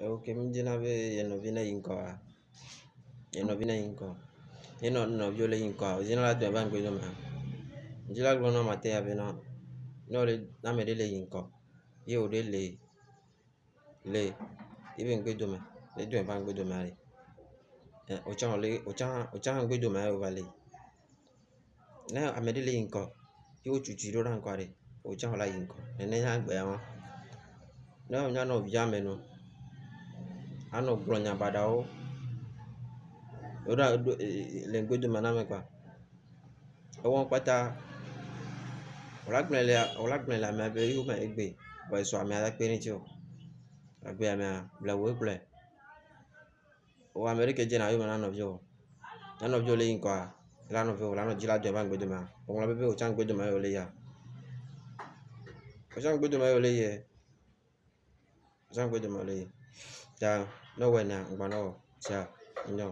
Ewo ke mídzina be ye nɔvi neyi ŋgɔa, ye nɔvi neyi ŋgɔ. Ye nɔ nɔviwo le yi ŋgɔa, wòdzina la dɔe va ŋgbedome. Ŋdzi la gblɔ na mate ya bena ne wole ne ame ɖe le yi ŋgɔ ye wò ɖe le le yebe ŋgbedome ne dɔe va ŋgbedomea ɖe, wòtsã wòle wòtsã wòtsã ŋgbedomea ye wòva le. Ne ame ɖe le yi ŋgɔ ye wotutu ɖo ɖa ŋgɔa ɖe, wòtsã wòla yi ŋgɔ. Nene nye agbea ma. Ne wònya nɔ via me nɔ anɔ gblɔ nya baɖawo ɖo ɖa ɖo le ŋgbedome na ame kpɔa, ewɔ kpata wòla gblɔe le wòla gblɔe le amea be yome egbe vɔ esɔ amea la kpe ɖe eŋuti o. Agbea mea, blewu egblɔe. Wò ame ɖeke dzena yome na nɔviwò o. Ne nɔviwò le yi ŋgɔa, la nɔviwò la nɔ dzi la dɔe va ŋgbedomea. Wòŋlɔ be be wòtsã ŋgbedome ye wòle yia. Wòtsã ŋgbedome ye wòle yie. Wòtsã ŋgbedome wòle yi. Ta ne ewɔe nea, ŋgba nɔ wɔ sia enyɔ.